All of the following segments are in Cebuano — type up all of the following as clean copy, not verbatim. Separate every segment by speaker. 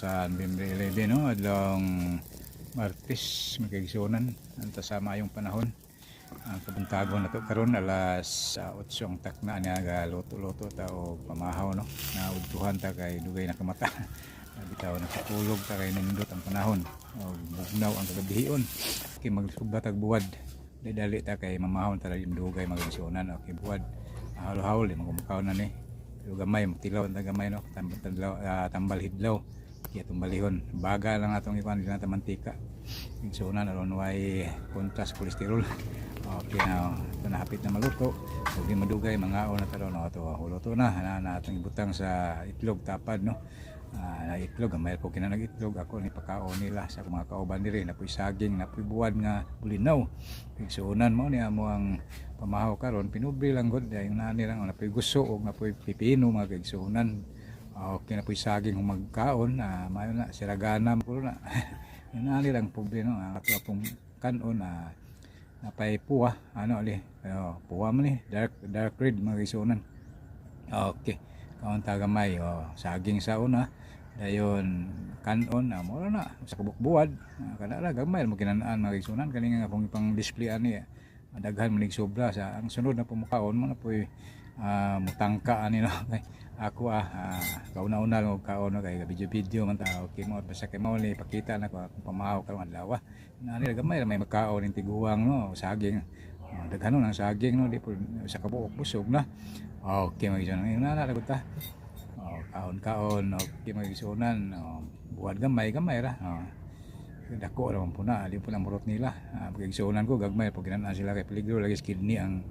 Speaker 1: Sa November 11, no, adlawng Martes, mga kaigsuonan, anta sa maayong panahon. Ang kabuntagon nato karon, alas 8 ang takna niya, ga luto-luto ta og pamahaw, no. Naudtuhan ta kay dugay na kamata. Bitaw nakatulog ta kay nindot ang panahon. Og bugnaw ang kagabihion. Kay magsugba tag buwad. Dali ta kay mamahaw ta lagi dugay, mga kaigsuonan. Okay, buwad. Hawol-hawol di magumukaw na ni. Pero gamay, magtilaw ang gamay, no. Tambal, tambal, tambal hidlaw. Kaya tumbalihon. Baga lang atong ikuan, di na ta mantika. Igsuonan, aron way kontra sa kolesterol. Okay na, ito na, hapit na maluto. Ug di madugay mangaon na ta ron, no. Ito, luto na. Na, na atong ibutang sa itlog tapad, no. Na itlog, gamay po kina itlog ako ni pakaon nila sa mga kauban diri, napoy saging, napoy buwad nga bulinaw. Igsuonan, mo ni amo ang pamahaw karon, pinubre lang gud, yung nani lang, napoy guso og napoy pipino, mga kaigsuonan. Okay na po'y saging kung magkaon, mayo na, siragana mo na. Yung nani lang pobre, no, ang ato pong kanon na napay puwa, ano ali, ano, puwa man ni, dark dark red, mga kaigsuonan. Okay, kaon ta gamay, oh, saging sa una, dayon kanon na mo na sa kabukbuwad, kana ra gamay mo kinanaan, mga kaigsuonan. Kani nga akong ipang display ani, daghan man sobra sa ang sunod na pumukaon mo na po'y mutangka ani, no. Kay ako kauna-una lang og kaon, no, kay video-video man ta. Okay mo basta kay mao ni pakita na ko akong pamahaw karong adlaw. Nani ra gamay ra may magkaon ning tiguang, no, saging. Oh, daghan ang saging, no, di po sa kabuok busog na. Okay, mga igsuonan, ngayon na na ta. Oh, kaon-kaon, okay, mga igsuonan, oh, buwad gamay gamay ra. Oh. Dako ra man po na, di po na murot nila. Mga igsuonan ko gagmay pag ginanaan sila kay peligro lagi sa kidney ang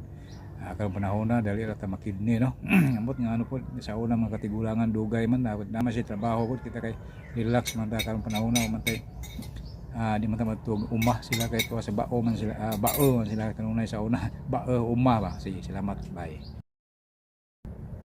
Speaker 1: karong panahon na, dali ra ta makidney, no. Ambot nga ano po sa una mga katigulangan, dugay man na naman siya trabaho po kita kay relax man ta karong panahon na man tay di man ta matug uma sila kay tuwa sa bao man sila, bao man sila kanunay sa una, bao uma ba. Sige, salamat, bye.